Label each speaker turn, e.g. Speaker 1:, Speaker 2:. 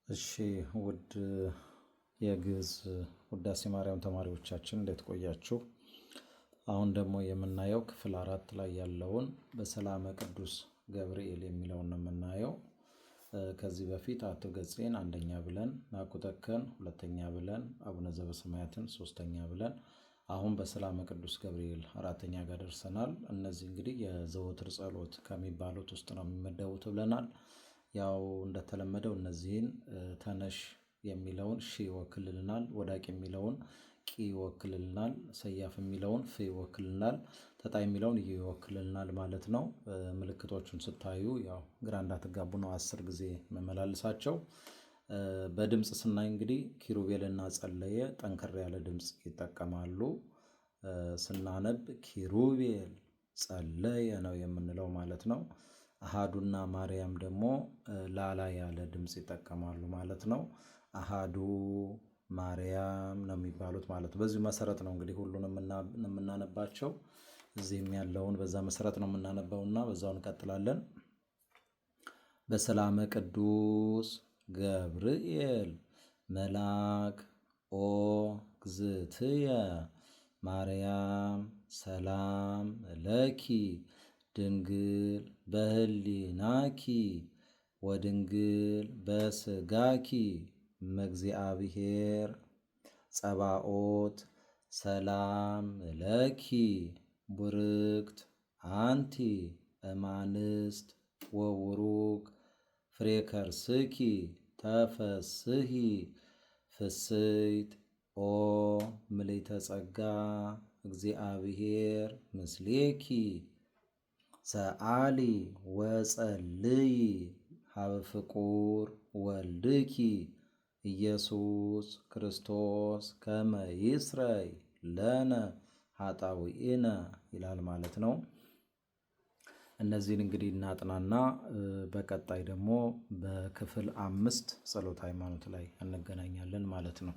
Speaker 1: እሺ ውድ የግዕዝ ውዳሴ ማርያም ተማሪዎቻችን እንዴት ቆያችሁ? አሁን ደግሞ የምናየው ክፍል 4 ላይ ያለውን በሰላመ ቅዱስ ገብርኤል የሚለውን ነው የምናየው። ከዚህ በፊት አቶ ገጼን አንደኛ ብለን፣ ናኩተከን ሁለተኛ ብለን፣ አቡነ ዘበሰማያትን ሶስተኛ ብለን፣ አሁን በሰላመ ቅዱስ ገብርኤል አራተኛ ጋር ደርሰናል። እነዚህ እንግዲህ የዘወትር ጸሎት ከሚባሉት ውስጥ ነው የሚመደቡት ብለናል። ያው እንደተለመደው እነዚህን ተነሽ የሚለውን ሺ ይወክልልናል፣ ወዳቂ የሚለውን ቂ ይወክልልናል፣ ሰያፍ የሚለውን ፍ ይወክልልናል፣ ተጣይ የሚለውን ይ ይወክልልናል ማለት ነው። ምልክቶቹን ስታዩ ያው ግራ እንዳትጋቡ ነው 10 ጊዜ መመላልሳቸው። በድምፅ ስናይ እንግዲህ ኪሩቤልና ጸለየ ጠንከር ያለ ድምፅ ይጠቀማሉ። ስናነብ ኪሩቤል ጸለየ ነው የምንለው ማለት ነው። አሃዱና ማርያም ደግሞ ላላ ያለ ድምፅ ይጠቀማሉ ማለት ነው። አሃዱ ማርያም ነው የሚባሉት ማለት ነው። በዚሁ መሰረት ነው እንግዲህ ሁሉንም የምናነባቸው። እዚህም ያለውን በዛ መሰረት ነው የምናነበውና በዛው እንቀጥላለን። በሰላመ ቅዱስ ገብርኤል መልአክ ኦ እግዝእትየ ማርያም ሰላም ለኪ ድንግል በህሊናኪ ወድንግል በስጋኪ እመእግዚአብሔር ጸባኦት ሰላም ለኪ ቡርክት አንቲ እማንስት ወቡሩክ ፍሬ ከርስኪ ተፈስሂ ፍስሕት ኦ ምልዕተ ጸጋ እግዚአብሔር ምስሌኪ ሰአሊ ወጸልይ ሀበ ፍቁር ወልድኪ ኢየሱስ ክርስቶስ ከመ ይስረይ ለነ ኃጣውኢነ ይላል ማለት ነው። እነዚህን እንግዲህ እናጥናና በቀጣይ ደግሞ በክፍል 5 ጸሎተ ሃይማኖት ላይ እንገናኛለን ማለት ነው።